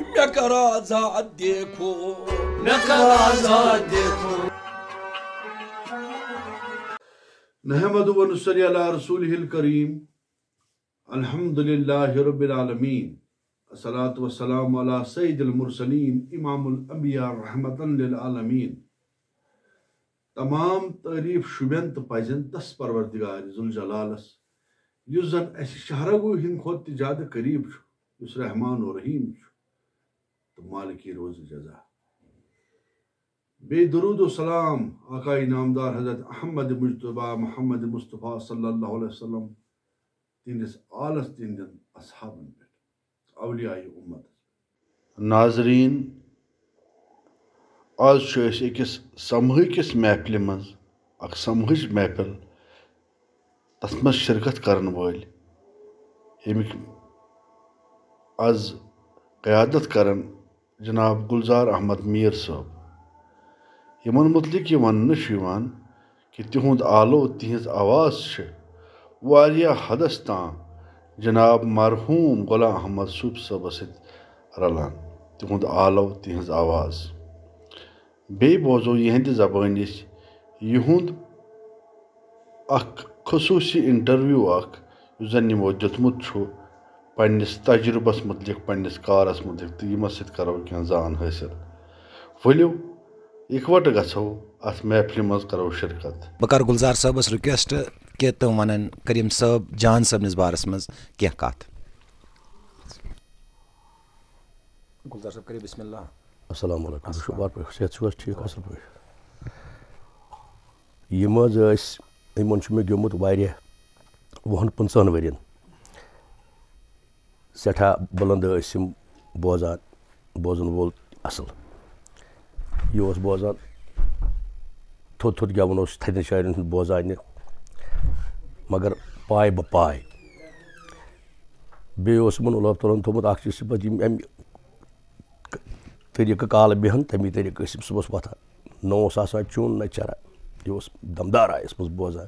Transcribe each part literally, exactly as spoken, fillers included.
مےٚ کر آزاد دیکھو، مےٚ کر آزاد دیکھو۔ نحمد و نصلی علی رسوله الکریم۔ الحمد للہ رب العالمین۔ الصلاۃ والسلام علی سید المرسلین امام الانبیاء رحمتا للعالمین۔ تمام تعریف شوٗبٮ۪ن تہٕ پزٮ۪ن تس پروردگار ذوالجلالس، یُس زن اسہِ شہرگو ہٕنٛدِ کھۄتہٕ تہِ زیادٕ قریب چھُ، یُس رحمان و رحیم چھُ تہٕ مالکی روز جزا۔ بیٚیہِ درود و سلام آقای نامدار حضرت احمد مجتبیٰ محمد مصطفیٰ صلی اللہ علیہ وسلم، تِہنٛدِس آلس، تِہنٛدٮ۪ن اصحابن پٮ۪ٹھ، اولیاء امت۔ ناظرین، آز چھِ أسۍ أکِس سمہٕکِس محفلہِ منٛز، اکھ سمہٕچ محفل، تتھ منٛز شرکت کرن وٲلۍ، ییٚمِکۍ آز قیادت کرن جناب گلزار احمد میر صٲب، یِمن متعلق یہِ وننہٕ چھُ یِوان کہِ تِہُنٛد آلو، تِہنٛز آواز چھِ واریاہ حدس تام جناب مرحوم غلام احمد صوفی صٲبس سۭتۍ رلان۔ تِہُنٛد آلو، تِہنٛز آواز۔ بیٚیہِ بوزو یِہنٛدِ زبٲنۍ أسۍ یِہُنٛد اکھ خصوٗصی انٹرویو اکھ، یُس زن یِمو دیُتمُت چھُ پننِس تجرُبس مُتعلق، پننِس کارس مُتعلق، تہٕ یِمن سۭتۍ کرو کینٛہہ زان حٲصِل۔ ؤلِو، اِکوٹہٕ گژھو اتھ محفلہِ منٛز، کرو شرکت۔ بہٕ کرٕ گُلزار صٲبس request کہِ تِم ونن کریم صٲب، جان صٲبنِس بارس منٛز کینٛہہ کتھ۔ گُلزار صٲب، کٔرِو بسم اللہ۔ السلام علیکم۔ السلام۔ شُکر پٲٹھۍ، صحت چھُو حظ ٹھیٖک؟ اَصٕل پٲٹھۍ۔ یِم حظ ٲسۍ، یِمن چھُ مےٚ گیوٚمُت واریاہ، وُہَن پٕنٛژٕہَن ؤرِین۔ سٮ۪ٹھاہ بُلنٛد ٲسۍ یِم بوزان، بوزن وول اَصٕل۔ یہِ اوس بوزان، تھوٚد تھوٚد گٮ۪وُن اوس تھدٮ۪ن شاعرن ہُنٛد بوزان یہِ، مگر پاے بہ پاے۔ بیٚیہِ اوس یِمن اُلف تُلن تھوٚومُت اکھ چیٖز صفت، یِم اَمہِ طریٖقہٕ کالہٕ بیٚہن، تَمی طریٖقہٕ ٲسۍ یِم صُبحس وۄتھان۔ نہ اوس آسان چیوٚن، نہ چران۔ یہِ اوس دمدار آیس منٛز بوزان۔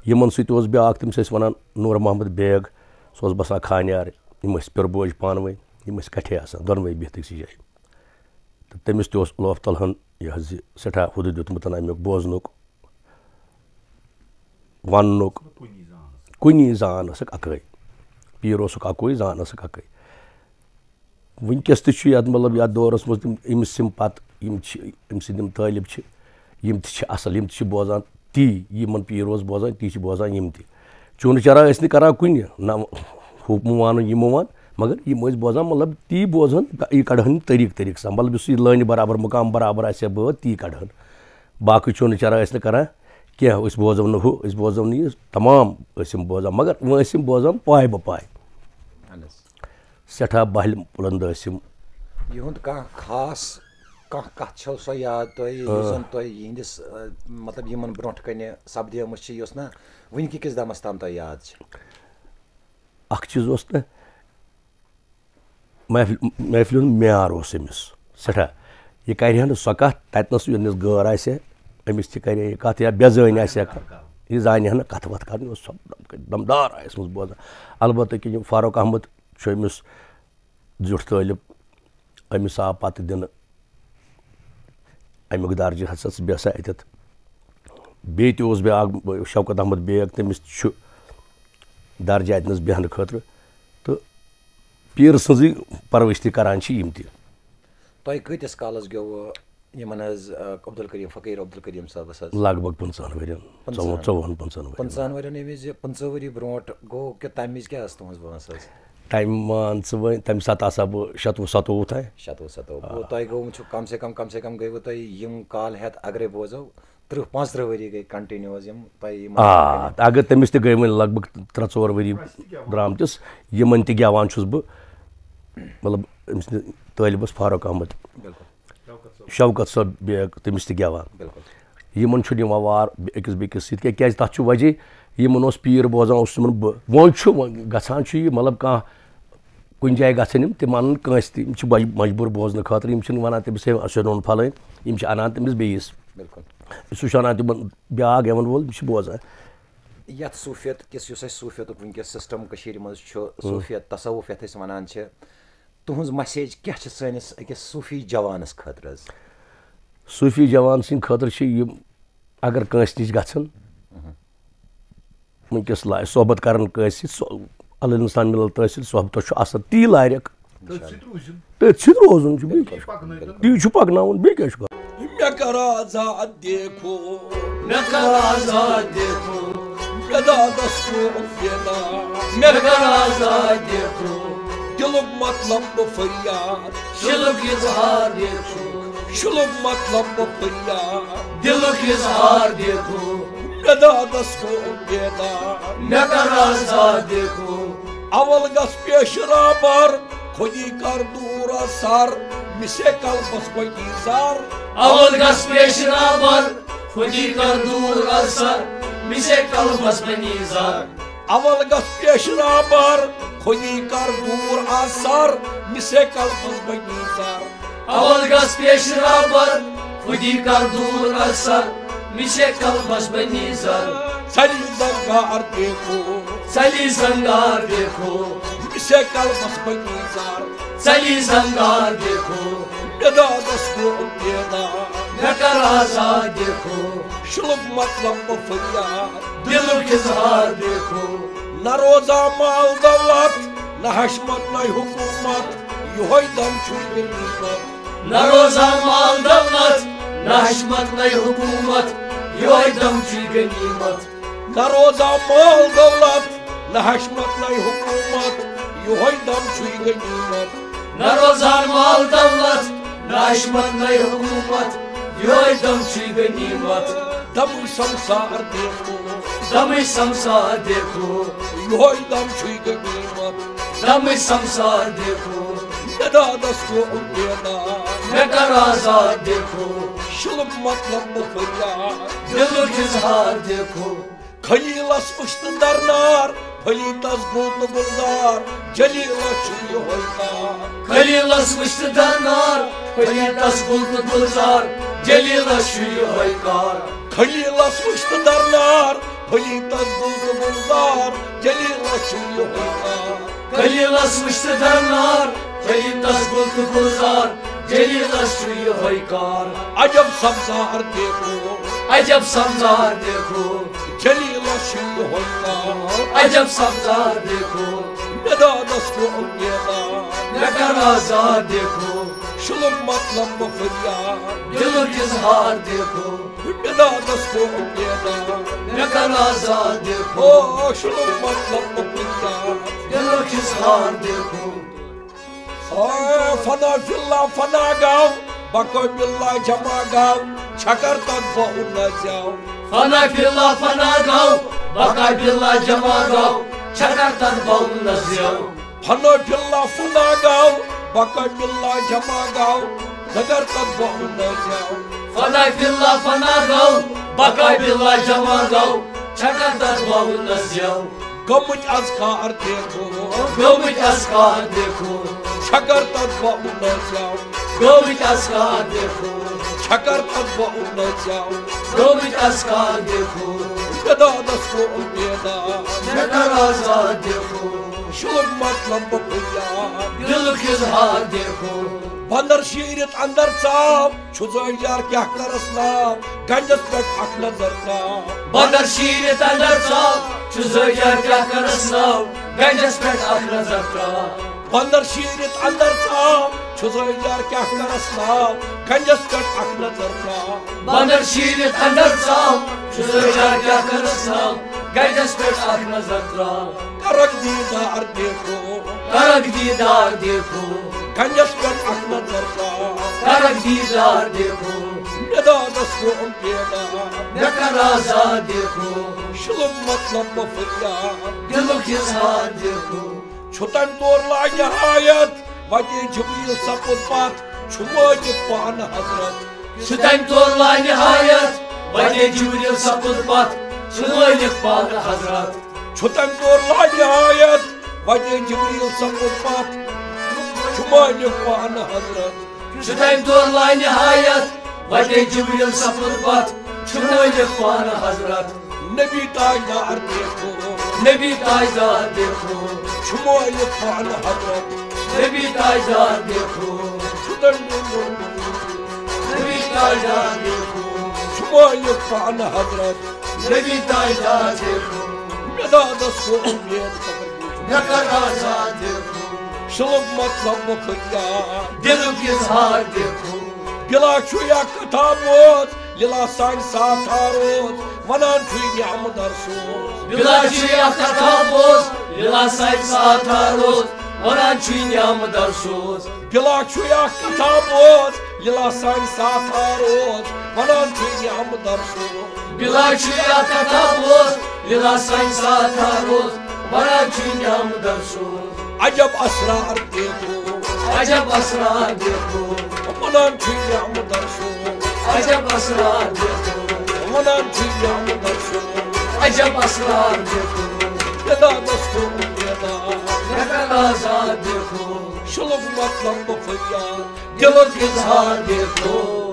یِمن سۭتۍ اوس بیٛاکھ، تٔمِس ٲسۍ وَنان نوٗر محمد بیگ، سُہ اوس بسان خانیار۔ یِم ٲسۍ پِرٕ بوج پانہٕ ؤنۍ، یِم ٲسۍ کَٹھے آسان، دۄنوَے بِہِتھ أکسٕے جایہِ۔ تہٕ تٔمِس تہِ اوس اُلف تُلہن یہِ حظ یہِ سٮ۪ٹھاہ حُدٕ دیُتمُت اَمیُک بوزنُک، وَننُک۔ کُنی زان ٲسٕکھ اَکٲے۔ پیٖر اوسُکھ اَکُے، زان ٲسٕکھ اَکٕے۔ وٕنکیٚس تہِ چھُ یَتھ، مطلب، یَتھ دورَس منٛز تِم أمِس یِم پَتہٕ یِم چھِ، أمۍ سٕنٛدۍ یِم طٲلب چھِ، یِم تہِ چھِ اَصٕل، یِم تہِ چھِ بوزان تی، یِمَن پیٖر اوس بوزان، تی چھِ بوزان یِم تہِ۔ چوٗنہٕ چرا ٲسۍ نہٕ کَران کُنہِ، نہ ہُہ مہٕ وَنُن، یہِ مہٕ وَن، مگر یِم ٲسۍ بوزان، مطلب، تی بوزان، یہِ کَڑہَن طریٖقہٕ طریٖقہٕ سان، مطلب، یُس یہِ لٲنہِ برابر، مُقام برابر آسہِ ہا بٲتھ، تی کَڑہَن۔ باقٕے چوٗنہٕ چرا ٲسۍ نہٕ کَران کینٛہہ، أسۍ بوزو نہٕ ہُہ، أسۍ بوزو نہٕ یہِ، تمام ٲسۍ یِم بوزان، مگر وۄنۍ ٲسۍ یِم بوزان پاے بہ پاے۔ اہن حظ۔ سٮ۪ٹھاہ بہلہِ بُلنٛد ٲسۍ یِم۔ یِہُنٛد کانٛہہ خاص، کانٛہہ کَتھ چھو سۄ یاد تۄہہِ، یُس آ۔ زَن تۄہہِ یِہِنٛدِس، آ، مطلب، یِمَن برونٛٹھ کَنہِ سَپدیمٕژ چھِ، یۄس نہ وٕنہِ کِکِس دَمَس تام تۄہہِ یاد چھِ؟ اَکھ چیٖز اوس نہ محفل، محفلہِ ہُنٛد معیار اوس أمِس سٮ۪ٹھاہ۔ یہِ کَرِ ہا نہٕ سۄ کَتھ، تَتہِ نَس ییٚمِس غٲر آسہِ ہا، أمِس تہِ کَرِ ہا یہِ کَتھ یا بے زٲنۍ آسہِ ہا کانٛہہ۔ یہِ زانہِ ہا نہٕ کَتھٕ وَتھٕ کَرنہِ، اوس سۄ دَمدار آیَس منٛز بوزان۔ البتہ کہِ یہِ فاروق احمد چھُ أمِس زیُٹھ طٲلب، أمِس آو پَتہٕ دِنہٕ اَمیُک درجہٕ ہسا ژٕ بیٚہہ سا اَتٮ۪تھ۔ بیٚیہِ تہِ اوس بیٛاکھ شوکت احمد بیگ، تٔمِس تہِ چھُ درجہٕ اَتہِ نَس بیٚہنہٕ خٲطرٕ۔ تہٕ پیٖرٕ سٕنٛزٕے پرؤرِش تہِ کران چھِ یِم تہِ۔ تۄہہِ کۭتِس کالَس گیوٚوٕ یِمَن حظ، آ، عبدالکریم، فقیٖر عبدالکریم صٲبَس حظ؟ لگ بگ پٕنٛژٕہَن ؤرِین، پٕنٛژٕہَن۔ ژۄوُہَن، ژۄوُہَن پٕنٛژٕہَن ؤرِین۔ پٕنٛژٕہَن ؤرِین ییٚمہِ وِزِ، پٕنٛژٕہ ؤری برونٛٹھ گوٚو کہِ تَمہِ وِزِ کیٛاہ ٲس تُہٕنٛز وٲنٛس حظ؟ تَمہِ مان ژٕ وۄنۍ، تَمہِ ساتہٕ آسہٕ ہا بہٕ شَتوُہ سَتووُہ تام۔ شَتوُہ سَتووُہ۔ آ۔ گوٚو تۄہہِ گوٚو، چھُ کم سے کم، کم سے کم گٔیوٕ تۄہہِ یِم کال ہٮ۪تھ، اگرے بوزو، تٕرٛہ پانٛژتٕرٛہ ؤری گٔے continuous یِم تۄہہِ یِمن آ، کَنہِ۔ اگر تٔمِس تہِ گٔے وۄنۍ لگ بگ ترٛےٚ ژور ؤری درٛامتِس، یِمن تہِ گٮ۪وان چھُس بہٕ، مطلب، أمۍ سٕنٛدِ طٲلبَس فاروق احمد۔ بِلکُل۔ شوکت صٲب بیگ، تٔمِس تہِ گٮ۪وان۔ بِلکُل۔ یِمن چھُنہٕ یِوان وار أکِس بیٚکِس سۭتۍ کینٛہہ، کیٛازِ تَتھ چھُ وجہ، یِمن اوس پیٖر بوزان، اوسُس یِمن بہٕ، وۄنۍ چھُ، وۄنۍ گژھان چھُ یہِ، مطلب، کانٛہہ کُنہِ جایہِ گژھن یِم، تِم اَنَن کٲنٛسہِ تہِ، یِم چھِ مج-، مجبوٗر بوزنہٕ خٲطرٕ، یِم چھِنہٕ وَنان تٔمِس، "ہے، اَسہِ اوٚن فَلٲنۍ"، یِم چھِ اَنان تٔمِس بیٚیِس۔ بِلکُل۔ سُہ چھُ اَنان تِمَن بیٛاکھ گٮ۪وَن وول، یِم چھِ بوزان۔ یَتھ صوٗفیت کِس، یُس اَسہِ صوٗفیتُک وٕنکیٚس system کٔشیٖرِ منٛز چھُ، صوٗفیت، تصوُف یَتھ أسۍ وَنان چھِ، تُہٕنٛز مسیج کیٛاہ چھِ سٲنِس أکِس صوٗفی جوانَس خٲطرٕ حظ؟ صوٗفی جوان سٕنٛدِ خٲطرٕ چھِ یِم، اگر کٲنٛسہِ نِش گژھن، وٕنکیٚس لارِ صحبت کرن کٲنٛسہِ سۭتۍ، سُہ الہٕ انسان مِلن تٲنٛسہِ سۭتۍ، صحبتس چھُ اثر تی لارٮ۪کھ۔ تٔتھۍ سۭتۍ روزُن چھُ، بیٚیہِ کیٛاہ چھُ کرُن؟ تی چھُ پکناوُن، بیٚیہِ کیٛاہ چھُ کرُن؟ مےٚ کر آزاد دیکھو، مےٚ کر آزاد دیکھو، مےٚ دادس کو بیدار، مےٚ کر آزاد دیکھو، دلُک مطلب بہٕ فریاد، شلُک اظہار دیکھو، شلُک مطلب بہٕ فریاد، دلُک اظہار دیکھو، مےٚ دادس کو بیدار، مےٚ کر آزاد دیکھو۔ اول گژھ پیش رابر، خودی کر دور اثر، مِسے قلبس بنی زر۔ اول گژھ پیش رابر، خودی کر دور اثر، مِسے قلبس بنی زر۔ اول گژھ پیش رابر، خودی کر دور اثر، مِسے قلبس بنی زر۔ اول گژھ پیش رابر، خودی کر دور اثر، مِسے قلبس بنی زر۔ ژَلہِ زنگار دیکھو، ژَلہِ زنگار دیکھو، مِسے قلبس بنی زر۔ ژَلہِ زنگار دیکھو، مےٚ دادس کو بیدار، مےٚ کر آزاد دیکھو، شلُک مطلب بہٕ فریاد، دلُک اظہار دیکھو۔ نہ روزا مال دولت، نہ حشمت، نہ حکومت، یہوے دم چھُے غنیمت۔ نہ روزا مال دولت، نہ حشمت، نہ حکومت، یہوے دم چھُے غنیمت۔ نہ روزا مال دولت، نہ حشمت، نہ حکومت، یہوے دم چھُے غنیمت۔ نہ روزان مال دولت، نہ حشمت، نہ حکومت، یہوے دم چھُے غنیمت۔ دمٕے سمسار دیکھو، دمٕے سمسار دیکھو، یہوے دم چھُے غنیمت۔ دمٕے سمسار دیکھو، مےٚ دادس کو بیدار، مےٚ کر آزاد دیکھو، شلُک مطلب بہٕ فریاد، دلُک اظہار دیکھو۔ خلیلس وٕچھ تہٕ درنار، پھلیٖتس گُل تہٕ گُلزار، جلیلس چھُ یِہوٚے کار۔ خلیلس وٕچھ تہٕ درنار، پھلیٖتس گُل تہٕ گُلزار، جلیلس چھُ یِہوٚے کار۔ خلیلس وٕچھ تہٕ درنار، پھلیٖتس گُل تہٕ گُلزار، جلیلس چھُ یِہوٚے کار۔ خلیلس وٕچھ تہٕ درنار، پھلیٖتس گُل تہٕ گُلزار، جلیلس چھُ یِہوٚے کار۔ عجب سبزار دیکھو، عجب سبزار دیکھو، جلیلس چھُ یِہوٚے کار۔ عجب سبزار دیکھو، مےٚ دادس کو امیدار، مےٚ کر آزاد دیکھو، شلُک مطلب بہٕ فریاد، دلُک اظہار دیکھو۔ مےٚ دادس کو امیدار، مےٚ کر آزاد دیکھو، او شلُک مطلب بہٕ فریاد، دلُک اظہار دیکھو۔ آ، فنا فی اللہ فنا گاو، بقا باللہ جمع گاو، چھکر تن بہو نزیاو۔ فنا فی اللہ فنا گاو، بقا باللہ جمع گاو، چھکر تن بہو نزیاو۔ فنا فی اللہ فنا گاو، بقا باللہ جمع گاو، چھکر تن بہو نزیاو۔ فنا فی اللہ فنا گاو، بقا باللہ جمع گاو، چھکر تن بہو نزیاو۔ گٔمٕتۍ اذکار دیکھو، گٔمٕتۍ اذکار دیکھو، چھکر تن بہو نزیاو۔ گٔمٕتۍ اذکار دیکھو، چھکر تن بہو نزیاو۔ گٔمٕتۍ اذکار دیکھو، مےٚ دادس کو امیدار، مےٚ کر آزاد دیکھو، شلُک مطلب بہٕ فریاد، دلُک اظہار دیکھو۔ بندر شیٖرِتھ اندر ژاو، چھُ زٲوۍ یار کیٛاہ کرس ناو، گنجس پٮ۪ٹھ اکھ نظر تراو۔ بندر شیٖرِتھ اندر ژاو، چھُ زٲوۍ یار کیٛاہ کرس ناو، گنجس پٮ۪ٹھ اکھ نظر تراو۔ بندر شیٖرِتھ اندر ژاو، چھُ زٲوۍ یار کیٛاہ کرس ناو، گنجس پٮ۪ٹھ اکھ نظر تراو۔ بندر شیٖرِتھ اندر ژاو، چھُ زٲوۍ یار کیٛاہ کرس ناو، گنجس پٮ۪ٹھ اکھ نظر تراو۔ کرکھ دیٖدار دیکھو، کرکھ دیٖدار دیکھو، گنجس پٮ۪ٹھ اکھ نظر تراو۔ کرکھ دیٖدار دیکھو، مےٚ دادس کو امیدار، مےٚ کر آزاد دیکھو، شلُک مطلب بہٕ فریاد، دلُک اظہار دیکھو۔ چھُ تٔمۍ تور لا نہایت، وتے جبریل سپُد پتھ، چھُ مٲلِک پانہٕ حضرت۔ چھُ تٔمۍ تور لا نہایت، وتے جبریل سپُد پتھ، چھُ مٲلِک پانہٕ حضرت۔ چھُ تٔمۍ تور لا نہایت، وتے جبریل سپُد پتھ، چھُ مٲلِک پانہٕ حضرت۔ چھُ تٔمۍ تور لا نہایت، وتے جبریل سپُد پتھ، چھُ مٲلِک پانہٕ حضرت۔ نبی تاجدار دیکھو، نبی تاجدار دیکھو، چھُ مٲلِک پانہٕ حضرت۔ نبی تاجدار دیکھو، نبی تاجدار دیکھو، چھُ مٲیِک پانہٕ حضرت۔ نبی تاجدار دیکھو، مےٚ دادس کو اُمید، مےٚ کر آزاد دیکھو، شلوک مطلب مُخ یاد۔ دِلُک اظہار دیکھو، بلا چھُ یا کتھا بوز، ییٚلہِ سانہِ ساتھ روز، ونان چھُے نعمت درسوز۔ بلا چھُ یا کتھا بوز، ییٚلہِ سانہِ ساتھ روز، ونان چھُے نعمت درسوز۔ بلا چھُ یا کتھا بوز، ییٚلہِ سانہِ ساتھ روز، ونان چھُے نعمت درسوز۔ بلا چھُ یا کتھا بوز، ییٚلہِ سانہِ ساتھ روز، ونان چھُے نعمت درسوز۔ عجب اسرار دیکھو، عجب اسرار دیکھو، ونان چھُے نعمت درسوز۔ عجب اسرار دیکھو، ونان چھُے نعمت درسوز۔ عجب اسرار دیکھو، خدا دستور پیدا، مےٚ کر آزاد دیکھو، شلوک مطلب فریاد، دِلُک اظہار دیکھو۔